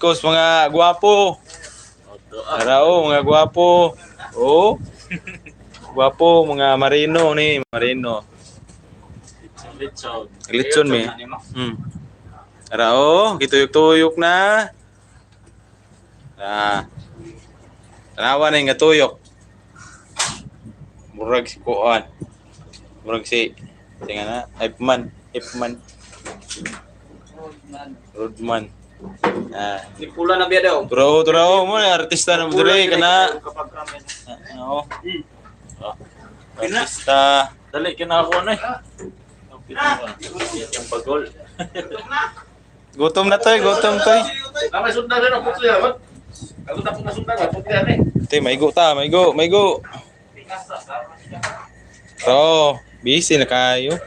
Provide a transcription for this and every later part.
ko sa mga gwapo. Ara oh, mga gwapo. Oh. Gwapo mga marino ni, marino. Litson. Litson me. Ara oh, gituyok-tuyok na. Ah. Tanawa na yung gatuyok. Murag si kuan. Murag si tinga na, Ipman, Ipman, Rodman. Ah. Ni pula na biya daw. Turo, turo mo na artista na mo diri kana. Kapag kami. Ah, oo. Ah, artista. Dali kinako na eh. Yung pagol. Gutom na toy, gutom toy. Namay sundan rin ang putli ha. Ako na po na sundan ha, putli yan eh. Te, maigo ta, maigo, maigo. Bro, busy na kayo.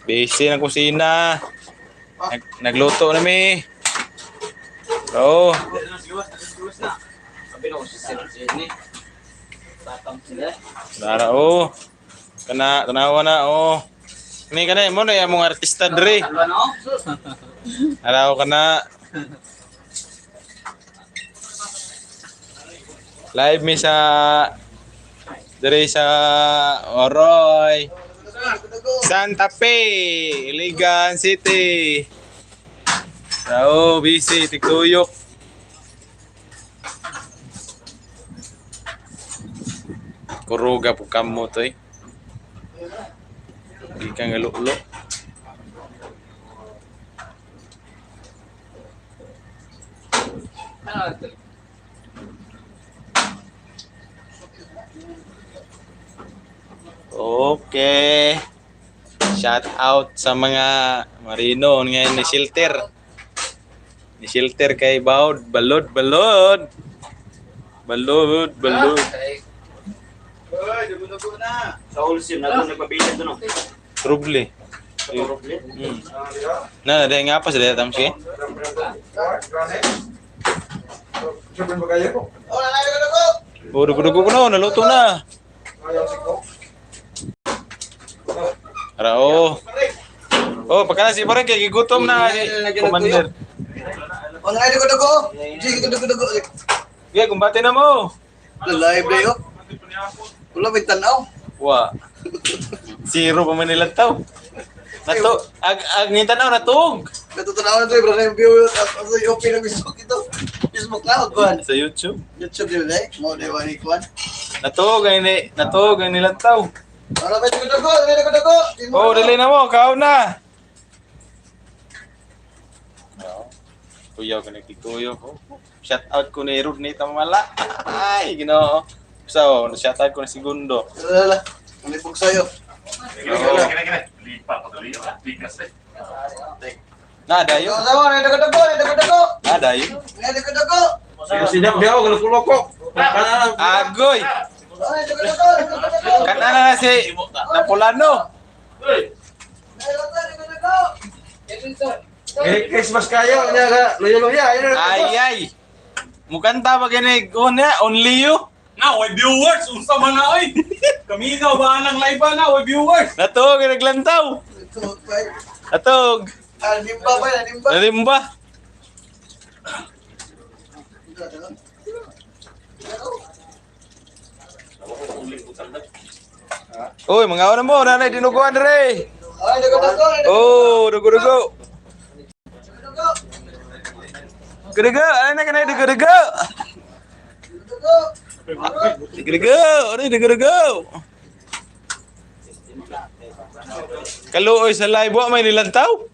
Busy ng kusina. Nagluto na mi. Bro, Sabi na ko si Sir Jenny. Tatam sila. Nara oh. Kana tanawa na oh. Kani kana mo na among artista dre. Ano no? Araw kana. Live mi sa dre sa Oroy. Santa Fe, Iligan City. So, busy tikuyok. Kuruga po kamo to eh. Di ka nga lulo. Okay. Shout out sa mga marino ngayon ni Shelter. Ni Shelter kay Baud, balod, balod. Balod, balod. Oy, dugo-dugo na. Sa Olsim na doon nagpabilin doon. Ruble. Ruble. Na, na, nga pa sa data tamsi. Oh, nanay, dugo-dugo. Oh, dugo-dugo ko na, naluto na. Ara, oh. Oh, pagka na si Parang kay gigutom na si Commander. Oh, nanay, dugo-dugo. Sige, dugo-dugo. Okay, kumbate na mo. Live na yun. Wala may tanaw. Wa. Zero pa man nilang tao. Nato, ag ag ni tanaw natug. Natutanaw na to, bro. Na yung view. Sa yung open ng Facebook ito. Facebook na, kuan. Sa YouTube. YouTube yun eh. Mo, di ba ni kuan? Natug ang ni natug ang nilang tao. Wala may dugo-dugo. Nanay, dugo-dugo. Oh, dali na mo, kaon na. Kuya ko nagtituyo ko. Shout out ko ni Rodney Tamala. Ay, Ginoo. So, shout out ko ni Segundo. Wala, wala. Manipog sa'yo. Oo. Lipa ko dali, likas eh. Na dayo. Sama, nanay, dugo-dugo. Nanay, dugo-dugo. Na dayo. Nanay, dugo-dugo. Sinap daw, kuloko. Agoy. Nanay, dugo-dugo. Dugo-dugo. Kana na si Napolano. Uy, Nanay, dugo-dugo. Christmas kayo, niya ka, luya-luya. Ay ay. Mukanta ba gani niya only you. Na, way viewers! Unsa man na, oy! Kaminaw ba nang live ba na, way viewers? Natug naglantaw. Ito, bay. Natug. Ah, nimba ba? Nimba. Nalimba. Uy, mga oras mo, nanay dinuguan dre. Ay, dugo-dugo. Oh, dugo-dugo. Dugo-dugo. Dugo-dugo, ano na kanay dugo-dugo. Dugo-dugo. Dugo-dugo, ano dugo-dugo. Kaluoy sa live wa may nilantaw.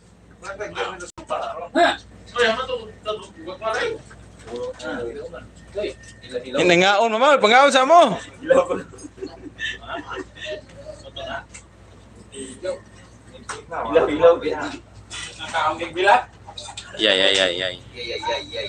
Hinangaon mama, pangaon sa mo. Ilaw-ilaw. Nakaambig bilat? Yay yay yay yay. Yay, yay, yay, yay.